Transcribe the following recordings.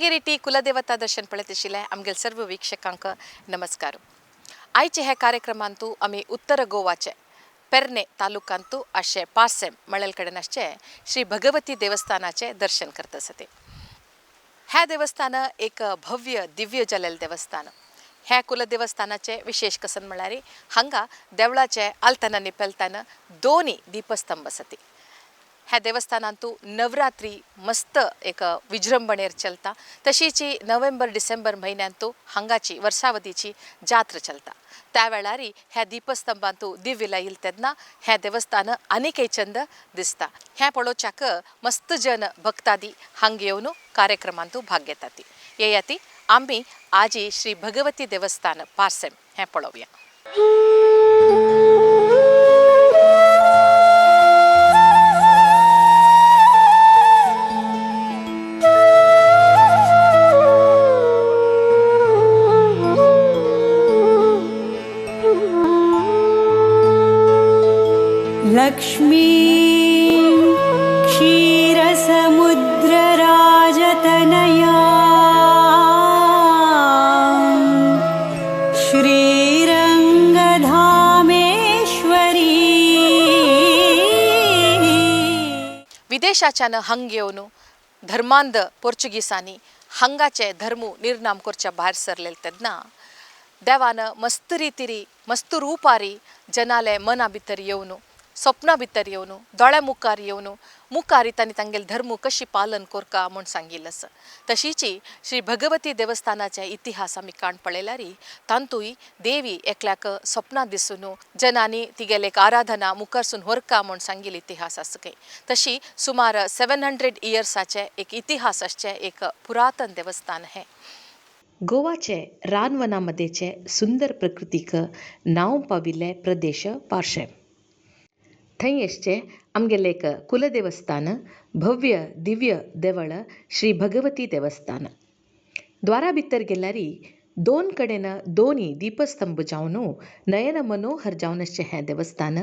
सांगेरिटी कुलदेवता दर्शन पळयत आशिल्ले आमगेले सर्व वीक्षकांक नमस्कार. आयचे हे कार्यक्रमांतू आमी उत्तर गोवाचे पेर्णे तालुकांतू अशें पार्सेम मळेल कडेन आसचे श्री भगवती देवस्थानाचे दर्शन करता आसते. ह्या देवस्थान एक भव्य दिव्य जालेलें देवस्थान. ह्या कुलदेवस्थानाचे विशेष कसन म्हळ्यार हांगा देवळाचे आलताना आनी पेलताना दोनी दीपस्तंभ आसती. ह्या देवस्थानांतू नवरात्री मस्त एक विजृंभणेर चलता. तशीच नोव्हेंबर डिसेंबर म्हयन्यांतू हांगाची वर्सावधीची जात्रा चलता. त्या वेळार ह्या दीपस्तंभांतू दिव्य लायल तेन्ना ह्या देवस्थान आनीकय चंद दिसता. ह्या पळोवच्याक मस्त जन भक्तादी हांगा येवन कार्यक्रमांतू भाग घेतात. येयाती आमी आजी श्री भगवती देवस्थान पार्सेम हें पळोवया. लक्ष्मी क्षीरसमुद्रराजतनया श्रीरङ्गधामेश्वरी. विदेशाच्यान हंग येवन धर्मांध पोर्चुगीसांनी हांगाचे धर्म निर्नाम करच्या भायर सरलेले तेन्ना देवान मस्त रितीरी मस्त रुपारी जनाले मना भितर येवन स्वप्ना भितर येवन दोळ्या मुखार येवन मुखार तांणी तांगेले धर्म कशी पालन करका म्हूण सांगिल्लें आसा. तशीच श्री भगवती देवस्थानाचे इतिहास आमी काण पळयल्यार तातूंय देवी एकल्याक स्वप्नां दिसून जनांनी तिगेले एक आराधना मुखारसून व्हरका म्हूण सांगिल्लो इतिहास आसा खंय. तशी सुमार 700 इयर्साचे एक इतिहास आसचें एक पुरातन देवस्थान हें. गोवाचे रानवना मदेचे सुंदर प्रकृतीक नांव पाविल्ले प्रदेश पार्शेम. थंय आसचें आमगेलें एक कुलदेवस्थान भव्य दिव्य देवळ श्री भगवती देवस्थान. द्वारा भितर गेल्यार दोन कडेन दोनी दीपस्तंभ जावन नयन मनोहर जावन आसचें हें देवस्थान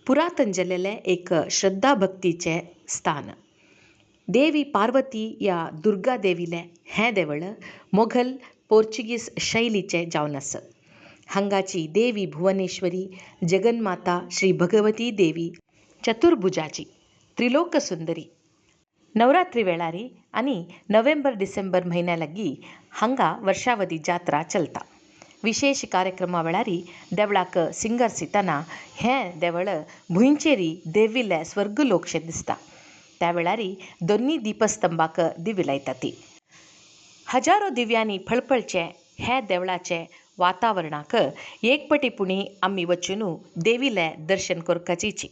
पुरातन जालेलें एक श्रद्धा भक्तीचें स्थान. देवी पार्वती या दुर्गा देवीलें हें देवळ मोगल पोर्चुगीज शैलीचें जावन आसा. हांगाची देवी भुवनेश्वरी जगन्माता श्री भगवती देवी चतुर्भुजाची त्रिलोक सुंदरी. नवरात्री वेळारी आनी नोव्हेंबर डिसेंबर म्हयन्या लागीं हांगा वर्षावधी जात्रा चलता. विशेष कार्यक्रमा वेळारी देवळाक सिंगार सितना हें देवळ भुंयचेरी देविल्ले स्वर्गलोकशें दिसता. त्या वेळारी दोन्ही दीपस्तंभाक दिवी लायतात. हजारो दिव्यांनी फळफळचे हे देवळाचे वातावरणाक एकपटी पुणी आमी वचून देवीले दर्शन करपाची.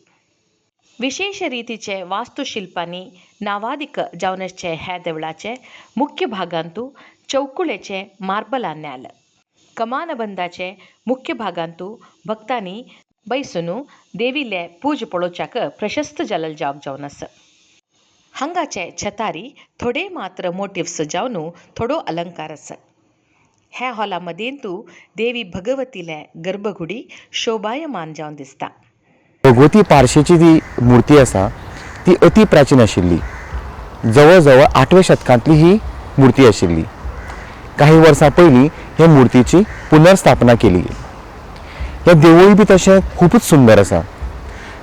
विशेष रितीचे वास्तुशिल्पांनी नावादीक जावन आसचे ह्या देवळाचे मुख्य भागांतू चौकुळेचे मार्बला न्याल कमानबंदाचे मुख्य भागांतू भक्तांनी बैसून देवीले पूज पळोवच्याक प्रशस्त जालेल जाग जावन आसा. हांगाचे छतारी थोडे मात्र मोटिव्स जावन थोडो अलंकार आसा. ह्या हॉला मदेंतू देवी भगवतीले गर्भगुडी शोभायमान जावन दिसता. भगवती पार्शेची जी मूर्ती आसा ती अति प्राचीन आशिल्ली. जवळ जवळ 8व्या शतकांतली ही मूर्ती आशिल्ली. काही वर्सां पयलीं हे मूर्तीची पुनर्स्थापना केली. हें देवूळ बी तशें खुबूच सुंदर आसा.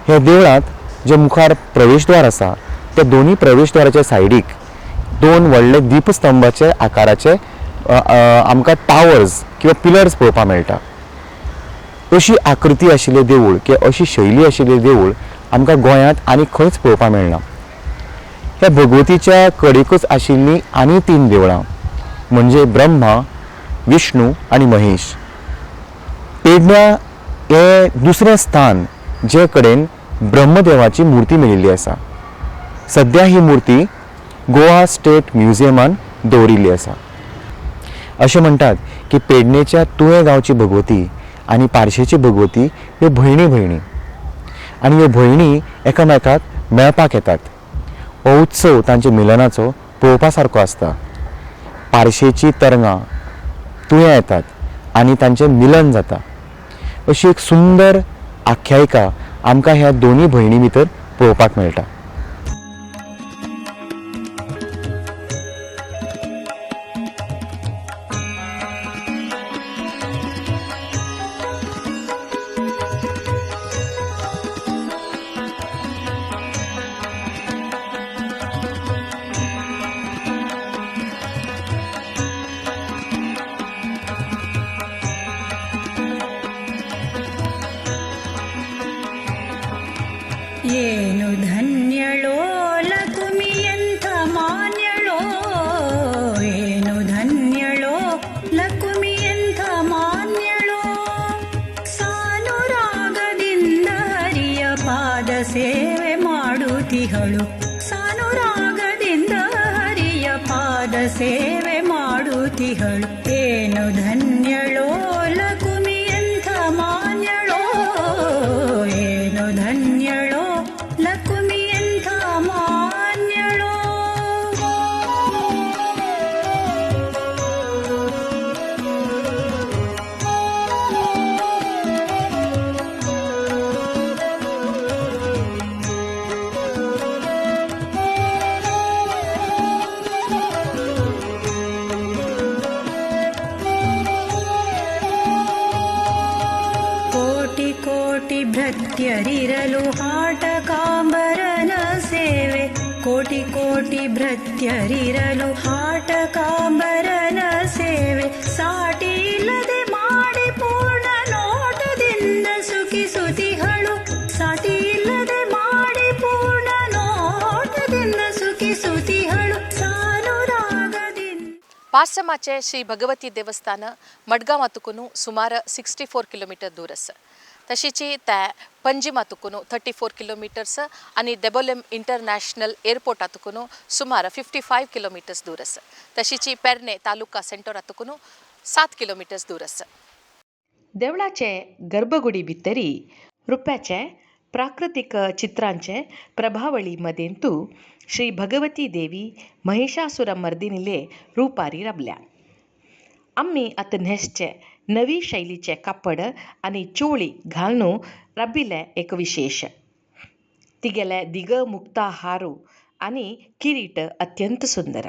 ह्या देवळांत जे मुखार प्रवेशद्वार आसा त्या दोनूय प्रवेशद्वाराच्या सायडीक दोन व्हडले दीपस्तंभाचे आकाराचे आमकां टावर्स किंवा पिलर्स पळोवपाक मेळटा. अशी आकृती आशिल्लें देवूळ किंवा अशी शैली आशिल्लें देवूळ आमकां गोंयांत आनी खंयच पळोवपाक मेळना. ह्या भगवतीच्या कडेकूच आशिल्लीं आनी 3 देवळां म्हणजे ब्रह्मा, विष्णू आनी महेश. पेडण्या हें दुसरें स्थान जे कडेन ब्रह्मदेवाची मूर्ती मेळिल्ली आसा. सद्या ही मूर्ती गोवा स्टेट म्युझियमान दवरिल्ली आसा. अशें म्हणटात की पेडणेच्या तुयें गांवची भगवती आनी पार्शेची भगवती ह्यो भयणी भयणी आनी ह्यो भयणी एकामेकाक मेळपाक येतात. हो उत्सव तांच्या मिलनाचो पळोवपा सारको आसता. पार्शेची तरंगां तुयें येतात आनी तांचें मिलन जाता. अशी एक सुंदर आख्यायिका आमकां ह्या दोनूय भयणी भितर पळोवपाक मेळटा. ಏನು ಧನ್ಯಳೋ ಲಕುಮಿಯಂಥ ಮಾನ್ಯಳೋ, ಏನು ಧನ್ಯಳೋ ಲಕುಮಿಯಂಥ ಮಾನ್ಯಳೋ. ಸಾನುರಾಗದಿಂದ ಹರಿಯ ಪಾದ ಸೇವೆ ಮಾಡುತ್ತಿಹಳು, ಸಾನುರಾಗದಿಂದ ಹರಿಯ ಪಾದ ಸೇವೆ ಮಾಡುತ್ತಿಹಳು. ಏನು ಧನ್ಯಳೋ ಲಕುಮಿಯಂಥ ಮಾನ್ಯಳೋ, ಏನು ಧನ್ಯಳೋ ಲಕುಮಿಯಂಥ ಮಾನ್ಯಳೋ. ಕೋಟಿ ಕೋಟಿ ಭೃತ್ಯರಿರಲು ಹಾಟ ಕಾಂಬರನ ಸೇವೆ, ಕೋಟಿ ಕೋಟಿ ಭೃತ್ಯರಿರಲು ಹಾಟ ಕಾಂಬರನ ಸೇವೆ. ಸಾಟಿ ಇಲ್ಲದೆ ಮಾಡಿ ಪೂರ್ಣ ನೋಟದಿಂದ ಸುಖಿಸುತಿಹಳು, ಸಾಟಿ ಇಲ್ಲದೆ ಮಾಡಿ ಪೂರ್ಣ ನೋಟದಿಂದ ಸುಖಿಸುತಿಹಳು. ಸಾನುರಾಗದಿಂದ ಪಾರ್ಸಮಾಚೆ ಶ್ರೀ ಭಗವತಿ ದೇವಸ್ಥಾನ ಮಡ್ಗಾಂವ ತುಕುನು ಸುಮಾರು 64 किलोमीटर दूर आसा. तशीची ते पंजिमा तुकून 34 किलोमिटर्स आनी देबोलेम इंटरनॅशनल एअरपोर्टा तुकून सुमार 55 किलोमिटर्स दूर आसा. तशीची पेरणे तालुका सेंटरा तुकून 7 किलोमिटर्स दूर आसा. देवळाचे गर्भगुडी भितरी रुप्याचे प्राकृतीक चित्रांचे प्रभावळी मदेंतू श्री भगवती देवी महिषासुर मर्दिनीले रुपारी राबल्या. आमी आतां न्हेसचे नवी शैलीचे कापड आनी चोळी घालून राबिल्लें एक विशेश. तिगेले दिग मुक्ता हारू आनी किरीट अत्यंत सुंदर.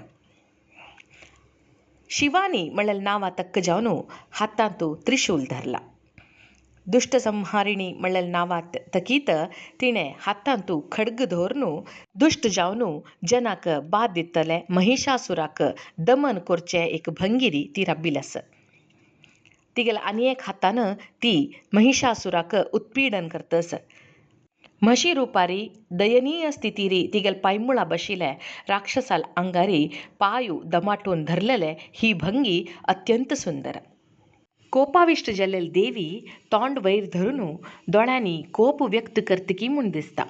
शिवानी म्हणलें नांवा तक्क जावन हातांतू त्रिशूल धरला. दुश्ट संहारिणी म्हणलें नांवा तकीत तिणें हातांतू खड्ग धरून दुश्ट जावन जनाक बाद दितले महिषासुराक दमन करचें एक भंगिरी ती राबिल्ली आसा. तिगेल्या आनी एक हातान ती महिषासुराक उत्पीडन करतस. म्हशी रुपारी दयनीय स्थितीरी तिगेल पायमुळा बशिल्ले राक्षसाल आंगारी पायू दमाटून धरलेले ही भंगी अत्यंत सुंदर. कोपाविश्ट जाल्लेली देवी तोंड वयर धरून दोळ्यांनी कोप व्यक्त करतकी म्हूण दिसता.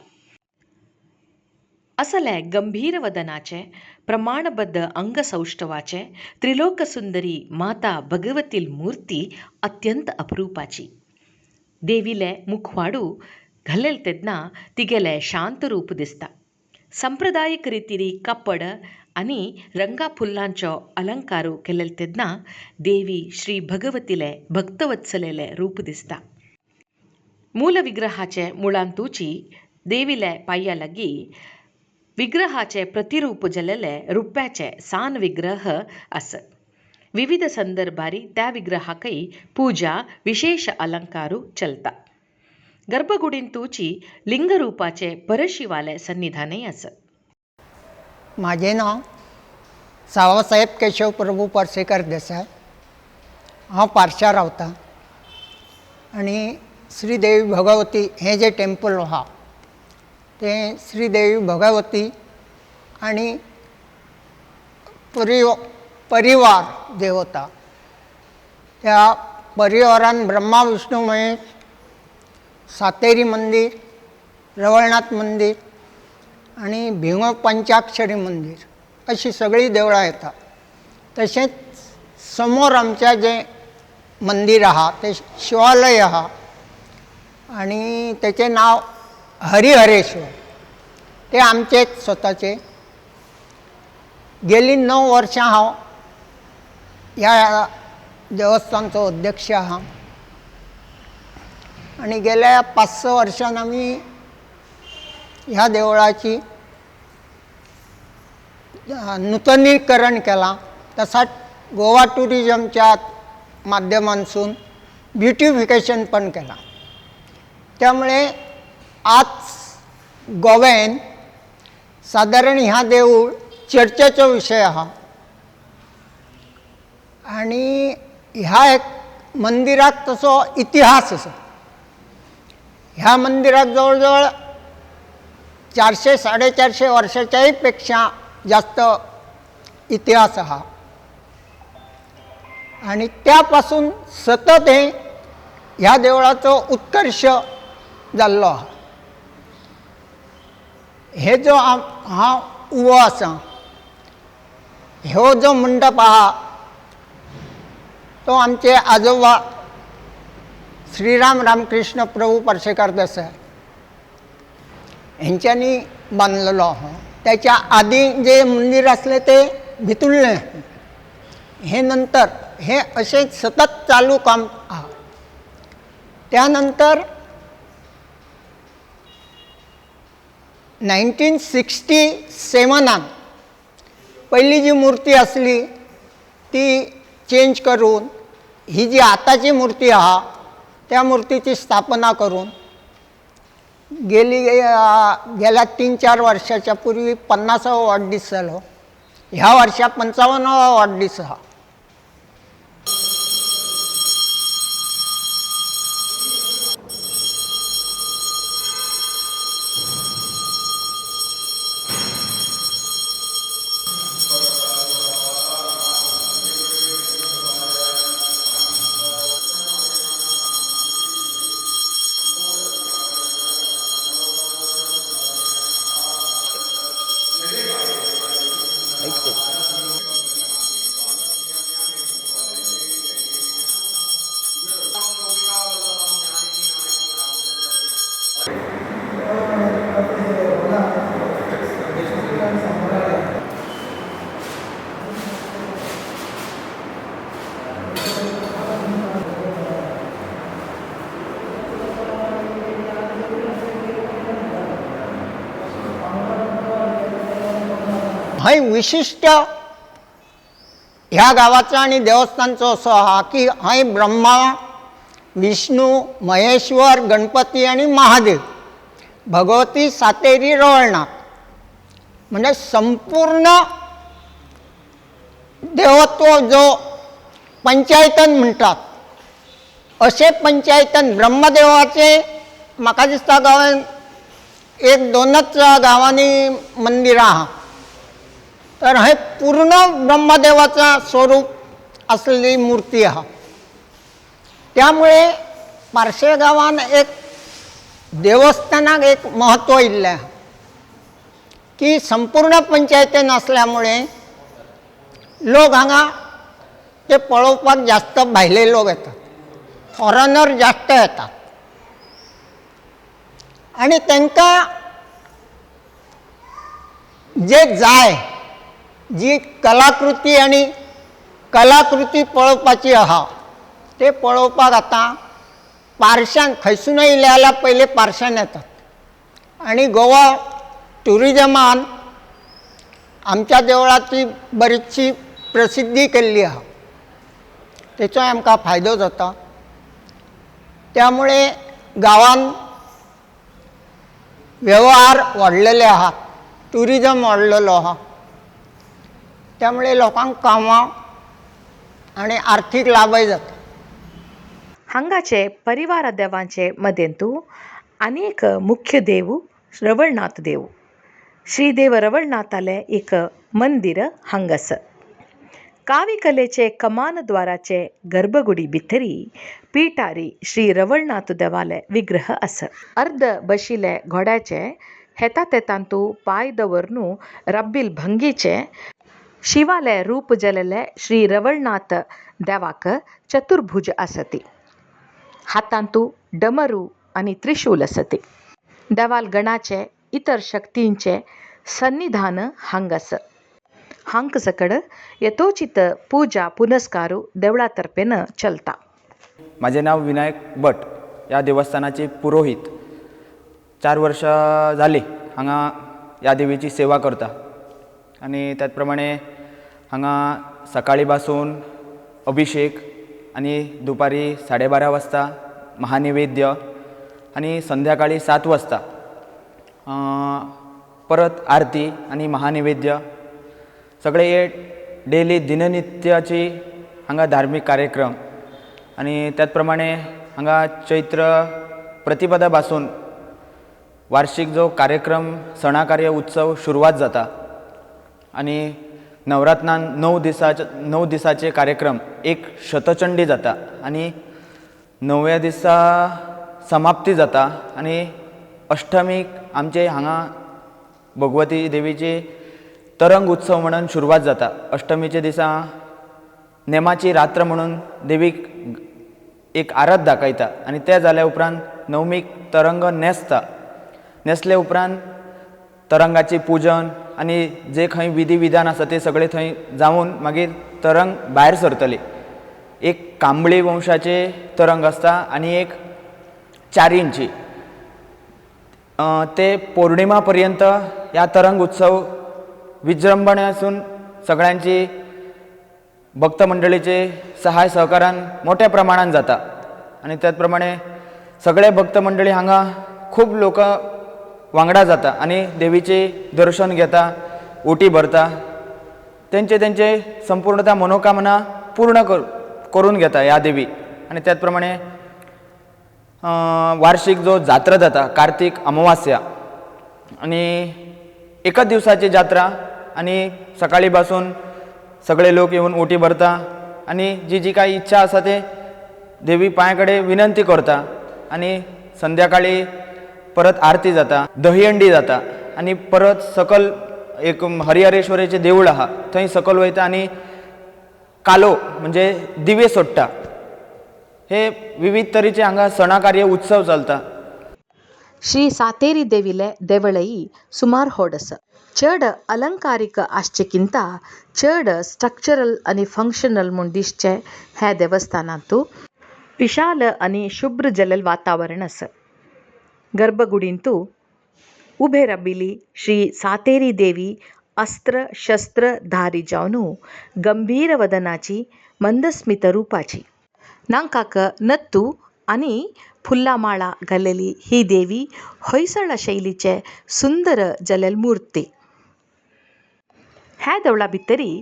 असले गंभीर वदनाचे प्रमाणबद्ध अंगसौष्ठवाचे त्रिलोकसुंदरी माता भगवतील मूर्ती अत्यंत अप्रुपाची. देवीले मुखवाडू घालेल तेन्ना तिगेले शांत रूप दिसता. संप्रदायिक रितीरी कापड आनी रंगा फुल्लांचो अलंकारू केलेल तेन्ना देवी श्री भगवतीले भक्तवत्सलेले रूप दिसता. मूल विग्रहाचे मुळांतूची देवीले पांया लागीं विग्रहाचे प्रतिरूप जाल्लेले रुप्याचे सान विग्रह आस. विविध संदर्भारी त्या विग्रहाकय पूजा विशेष अलंकारू चलता. गर्भगुडींतूची लिंगरूपाचे परशिवाले सन्निधानय आस. माझे नाव सावासाहेब केशव प्रभू पार्सेकर देसाय. हांव पार्शा रावता आनी श्रीदेवी भगवती हें जें टेम्पल आहा तें श्रीदेवी भगवती आनी परिवार देवता. त्या परिवारान ब्रह्मा विष्णू महेश, सातेरी मंदिर, रवळनाथ मंदिर आनी भिंगो पंचाक्षरी मंदिर अशी सगळीं देवळां येता. तशेंच समोर आमच्या जें मंदिर आहा तें शिवालय आहा आनी तेचें नांव हरिहरेश्वर. ते आमचेच स्वताचे. गेलीं 9 वर्सां हांव ह्या देवस्थानचो अध्यक्ष आहा आनी गेल्या 5-6 वर्सांन आमी ह्या देवळाची नूतनीकरण केलां. तसाच गोवा टुरिजमच्या माध्यमांसून ब्युटिफिकेशन पण केलां. त्यामुळे आज गोव्यान सादारण ह्या देवूळ चर्चेचो विशय आहा आनी ह्या एक मंदिराक तसो इतिहास आसा. ह्या मंदिराक जवळ जवळ चारशे 450 वर्साच्याय पेक्षा जास्त इतिहास आहा आनी त्या पासून सतत हे ह्या देवळाचो उत्कर्श जाल्लो आहा. हे जो हांव उबो आसा हो जो मंडप आहा तो आमचे आजोबा श्रीराम रामकृष्ण प्रभू पार्सेकार देसाय हेंच्यांनी बांदलेलो आहा. त्याच्या आदी जे मंदीर आसलें ते भितुल्लें, हे नंतर हे अशें सतत चालू काम आहा. त्यानंतर 1967 पयली जी मूर्ती आसली ती चेंज करून ही जी आतांची मूर्ती आहा त्या मूर्तीची स्थापना करून गेली गेल्या 3-4 वर्षाच्या पूर्वी 50वो वाडदीस जालो, ह्या वर्षा 55वो वाडदीस आहा. हय विशिश्ट ह्या गांवाचो आनी देवस्थानचो असो आहा की हय ब्रह्मा, विष्णू, महेश्वर, गणपती आनी महादेव, भगवती सातेरी रवळनाथ, म्हणजे संपूर्ण देवत्व जो पंचायतन म्हणटात अशें पंचायतन ब्रह्मदेवाचे म्हाका दिसता गांवांत 1-2 गांवांनी मंदिरां आहा. तर हे पूर्ण ब्रह्मदेवाचा स्वरूप असलेली मूर्ती आहा. त्यामुळे पार्से गांवान एक देवस्थानाक एक महत्व इल्लें आहा की संपूर्ण पंचायतीन आसल्यामुळे लोक हांगा ते पळोवपाक जास्त भायले लोक येतात, फॉरेनर जास्त येतात आनी तांकां जे जाय जी कलाकृती आनी कलाकृती पळोवपाची आहा ते पळोवपाक आतां पारशान खंयसूनय येयले जाल्यार पयले पारशान येतात. आनी गोवा ट्युरिजमान आमच्या देवळाची बरीचशी प्रसिद्धी केल्ली आहा, तेचोय आमकां फायदो जाता. त्यामुळे गांवान वेव्हार वाडलेले आहात, ट्युरिजम वाडलेलो आहा, त्यामुळे लोकांक कामां आनी आर्थीक लाभय जाता. हांगाचे परिवार देवांचे मदेंतू अनेक मुख्य देव रवळनाथ देव, श्रीदेव रवळनाथाले एक मंदिर हांगास. काविकलेचे कमानद्वाराचे गर्भगुडी भितरी पिठारी श्री रवळनाथ देवाले विग्रह आसा. अर्द बशिले घोड्याचे हेता तेतांतू पांय दवरनू रब्बील भंगीचे शिवाले रूप जलेले श्री रवळनाथ देवाक चतुर्भुज आसती. हातांतू डमरू आनी त्रिशूल आसती. देवाल गणाचे इतर शक्तींचे सन्निधान हांगास. हांक सकड यथोचित पूजा पुनस्कारू देवळा तर्फेन चलता. माझे नाव विनायक भट, ह्या देवस्थानाचे पुरोहीत. 4 वर्षां जाली हांगा ह्या देवीची सेवा करता आनी त्याच प्रमाणे हांगा सकाळी पासून अभिशेक आनी दुपारी 12:30 वाजता महानिवेद्य आनी संध्याकाळी 7 वाजता परत आरती आनी महानिवेद्य, सगळे हे डेली दिननित्याची हांगा धार्मीक कार्यक्रम. आनी त्याच प्रमाणे हांगा चैत्र प्रतिपदा पासून वार्षीक जो कार्यक्रम सणा कार्य उत्सव सुरवात जाता आनी नवरात्रान 9 दिसाचे कार्यक्रम एक शतचंडी जाता आनी णव्या दिसा समाप्ती जाता आनी अश्टमीक आमचे हांगा भगवती देवीची तरंग उत्सव म्हणून सुरवात जाता. अश्टमीच्या दिसा नेमाची रात्र म्हणून देवीक एक आरत दाखयता आनी तें जाल्या उपरांत नवमीक तरंग न्हेसता. न्हेसले उपरांत तरंगाची पुजन आनी जे खंय विधी विधान आसा ते सगळे थंय जावन मागीर तरंग भायर सरतली. एक कांबळी वंशाचे तरंग आसता आनी एक 4 इंची. ते पौर्णिमा पर्यंत ह्या तरंग उत्सव विजृंभणासून सगळ्यांची भक्त मंडळीचे सहाय सहकारान मोठ्या प्रमाणान जाता आनी त्याच प्रमाणे सगळे भक्त मंडळी हांगा खूब लोक वांगडा जाता आनी देवीचें दर्शन घेता, ओटी भरता, तेंचे तेंचे संपूर्णता मनोकामना पूर्ण करून घेता ह्या देवी. आनी त्याच प्रमाणे वार्षीक जो जात्रा जाता कार्तीक अमावास्या आनी एकाच दिवसाची जात्रा आनी सकाळी पासून सगळे लोक येवन ओटी भरता आनी जी जी कांय इच्छा आसा ते देवी पांय कडेन विनंती करता आनी संध्याकाळी परत आरती जाता, दहीहंडी जाता आनी परत सकल एक हरिहरेश्वराचें देवूळ आहा, थंय सकल वयता आनी कालो म्हणजे दिवे सोडटा. हे विविध तरेचे हांगा सणा कार्य उत्सव चलता. श्री सातेरी देवीले देवळई सुमार होड आसा. चड अलंकारीक आसचेकिंत चड स्ट्रक्चरल आनी फंक्शनल म्हूण दिसचें ह्या देवस्थानांतू विशाल आनी शुभ्र जलल वातावरण आसा. गर्भगुडींतू उबे राबिल्ली श्री सातेरी देवी अस्त्र शस्त्र धारी जावन गंभीर वदनाची, मंदस्मित रुपाची, नांकाक नत्तू आनी फुल्ला माळा घालेली ही देवी होयसळ शैलीचे सुंदर जलल मूर्ती. ह्या देवळा भितरी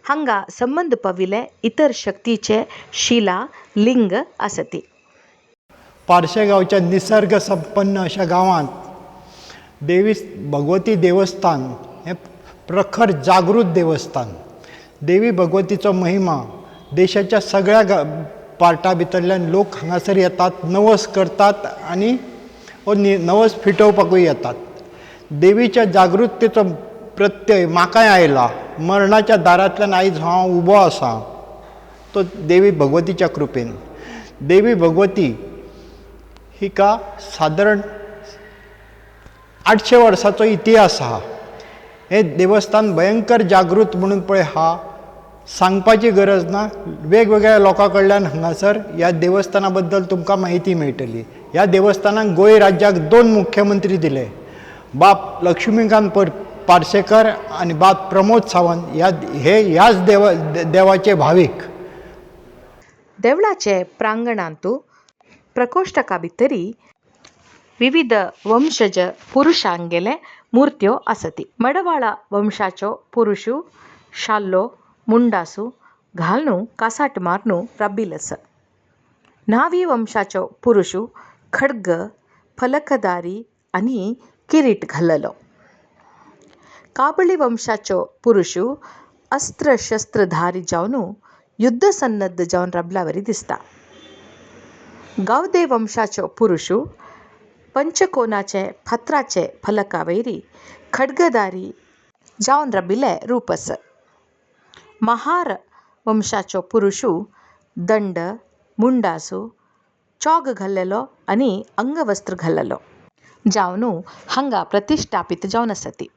हांगा संबंद पाविल्ले इतर शक्तीचे शिला लिंग आसती. पार्शे गांवच्या निसर्ग संपन्न अशा गांवांत देवी भगवती देवस्थान हें प्रखर जागृत देवस्थान. देवी भगवतीचो महिमा देशाच्या सगळ्या पार्टा भितरल्यान लोक हांगासर येतात, नवस करतात आनी हो नवस फिटोवपाकूय येतात. देवीच्या जागृततेचो प्रत्यय म्हाकाय आयला. मरणाच्या दारांतल्यान आयज हांव उबो आसा तो देवी भगवतीच्या कृपेन. देवी भगवती हिका सादारण 800 वर्साचो इतिहास आहा. हें देवस्थान भयंकर जागृत म्हणून पळय आहा, सांगपाची गरज ना. वेगवेगळ्या लोकां कडल्यान हांगासर ह्या देवस्थाना बद्दल तुमकां म्हायती मेळटली. ह्या देवस्थानाक गोंय राज्याक दोन मुख्यमंत्री दिले, बाब लक्ष्मीकांत पार्सेकर आनी बाब प्रमोद सावंत. ह्या हे ह्याच देवाचे भावीक. देवळाचे प्रांगणांतू प्रकोष्ठका भितरी विविध वंशज पुरुषांगेले मूर्त्यो आसती. मडवाळा वंशाचो पुरुषू शाल्लो मुंडासू घालनू कासाट मारनू राबिल आसा. न्हावी वंशाचो पुरुषू खड्ग फलकदारी आनी किरीट घाललो. काबळी वंशाचो पुरुषू अस्त्र शस्त्रधारी जावन युद्ध सन्नद्ध जावन राबल्यावरी दिसता. गावदे वंशाचो पुरुषू पंचकोनाचे फातराचे फलकावयरी खड्गदारी जावन राबिल्ले रूप आसा. महार वंशाचो पुरुषू दंड, मुंडासू, चॉग घाल्लेलो आनी अंगवस्त्र घाल्लेलो जावन हांगा प्रतिश्ठापीत जावन आसती.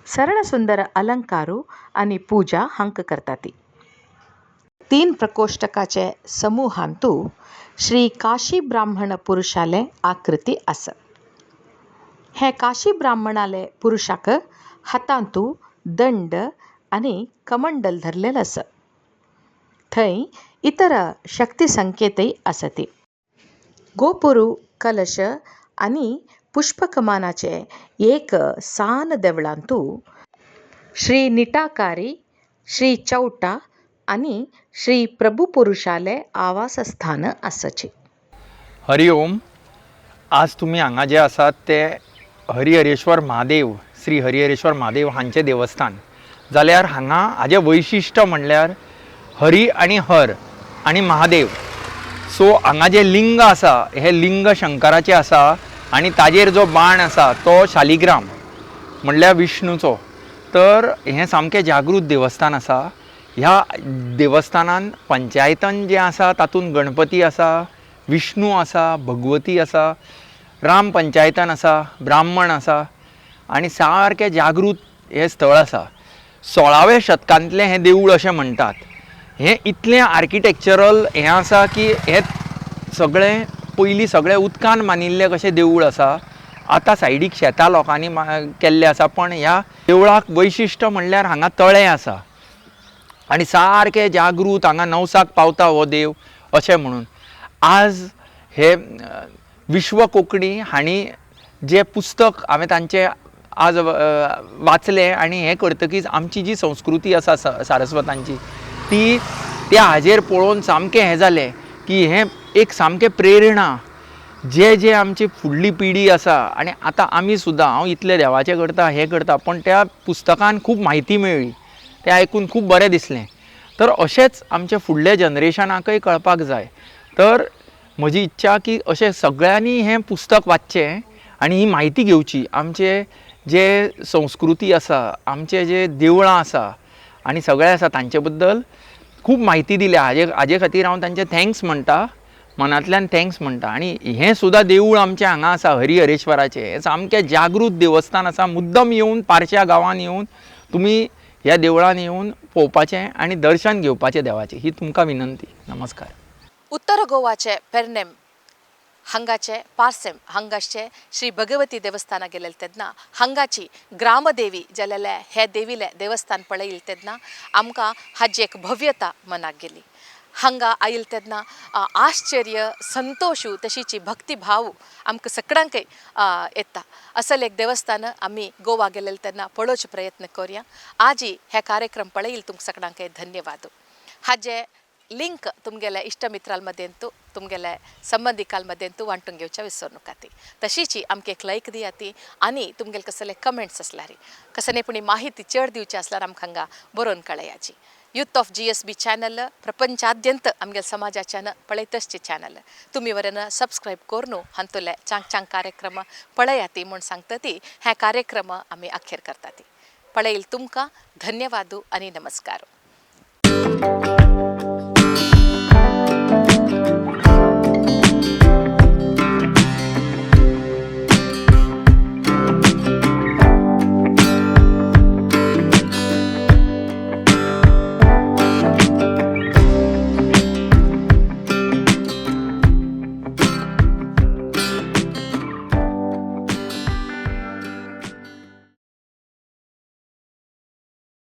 सरळ सुंदर अलंकारू आनी पुजा हांकां करताती. तीन प्रकोष्ठकाचे समूहांतू श्री काशी ब्राह्मण पुरुषाले आकृती आसा. हे काशी ब्राह्मणाले पुरुषाक हातांतू दंड आनी कमंडल धरलेलो आसा. थंय इतर शक्ती संकेतय आसती. गोपुरू, कलश आनी पुष्पकमानाचे एक सान देवळांतू श्री निटाकारी, श्री चौटा आनी श्री प्रभू पुरुषाले आवासस्थान आसचे. हरी ओम. आज तुमी हांगा जे आसात ते हरिहरेश्वर म्हादेव, श्री हरिहरेश्वर म्हादेव हांचें देवस्थान जाल्यार हांगा हाजें वैशिश्ट म्हणल्यार हरी आनी हर आनी महादेव. सो हांगा जें लिंग आसा हें लिंग शंकराचें आसा आनी ताजेर जो बाण आसा तो शालिग्राम म्हणल्यार विष्णुचो. तर हें सामकें जागृत देवस्थान आसा. ह्या देवस्थानान पंचायतन जें आसा तातूंत गणपती आसा, विष्णू आसा, भगवती आसा, राम पंचायतन आसा, ब्राह्मण आसा आनी सारकें जागृत हें स्थळ आसा. 16व्या शतकांतलें हें देवूळ अशें म्हणटात. हें इतलें आर्किटेक्चरल हें आसा की हें सगळें पयलीं सगळें उदकान मानिल्लें कशें देवूळ आसा. आतां सायडीक शेतां लोकांनी केल्लें आसा, पण ह्या देवळाक वैशिश्ट म्हणल्यार हांगा तळें आसा आनी सारकें जागृत हांगा नवसाक पावता हो देव अशें म्हणून. आज हे विश्व कोंकणी हांणी जें पुस्तक हांवें तांचें आज वाचलें आनी हें करतकीच आमची जी संस्कृती आसा सारस्वतांची ती त्या हाजेर पळोवन सामकें हें जालें की हें एक सामकें प्रेरणा जे जे आमची फुडली पिढी आसा. आनी आतां आमी सुद्दां हांव इतलें देवाचें करता हें करता, पण त्या पुस्तकान खूब म्हायती मेळ्ळी, तें आयकून खूब बरें दिसलें. तर अशेंच आमच्या फुडल्या जनरेशनाकय कळपाक जाय. तर म्हजी इच्छा की अशें सगळ्यांनी हें पुस्तक वाचचें आनी ही म्हायती घेवची. आमचे जे संस्कृती आसा, आमचे जे देवळां आसा आनी सगळें आसा तांचे बद्दल खूब म्हायती दिल्या. हाजे खातीर हांव तांचे thanks म्हणटा, मनांतल्यान thanks म्हणटा. आनी हें सुद्दां देवूळ आमचें हांगा आसा हरिहरेश्वराचें, हें सामकें जागृत देवस्थान आसा. मुद्दम येवन पारशा गांवांत येवन तुमी ह्या देवळान येवन पळोवपाचें आनी दर्शन घेवपाचें देवाचें, ही तुमकां विनंती. नमस्कार. उत्तर गोवाचे पेरनेम हांगाचे पार्सेम हांगाचे श्री भगवती देवस्थाना गेले तेन्ना हांगाची ग्रामदेवी जालेले हे देवीले देवस्थान पळयले तेन्ना आमकां हाजी एक भव्यता मनाक गेली. हांगा आयल तेन्ना आश्चर्य, संतोशू, तशीची भक्तिभाव आमकां सगळ्यांकय येता. असल एक देवस्थान आमी गोवा गेलेले तेन्ना पळोवचो प्रयत्न करुया. आजी हे कार्यक्रम पळयल तुमकां सगळ्यांकय धन्यवाद. हाजे लिंक तुमगेले इश्टमित्रांमदेंतू तुमगेले संबंधिकांमदेंतू वांटून घेवच्या विसरू नका ती. तशीची आमकां एक लायक दिया ती आनी तुमगेले कसले कमेंट्स आसल्यार कसले पुणी माहिती चड दिवची आसल्यार आमकां हांगा बरोवन कळयाची. Youth of GSB channel प्रपंचाद्यंत आमगेले समाजाच्यान पळयतसचे चॅनल तुमी वरेन सबस्क्रायब करून हातूंतले चांग चांग कार्यक्रम पळयाती म्हूण सांगता ती हे कार्यक्रम आमी अखेर करता ती पळयल तुमकां धन्यवाद आनी नमस्कार.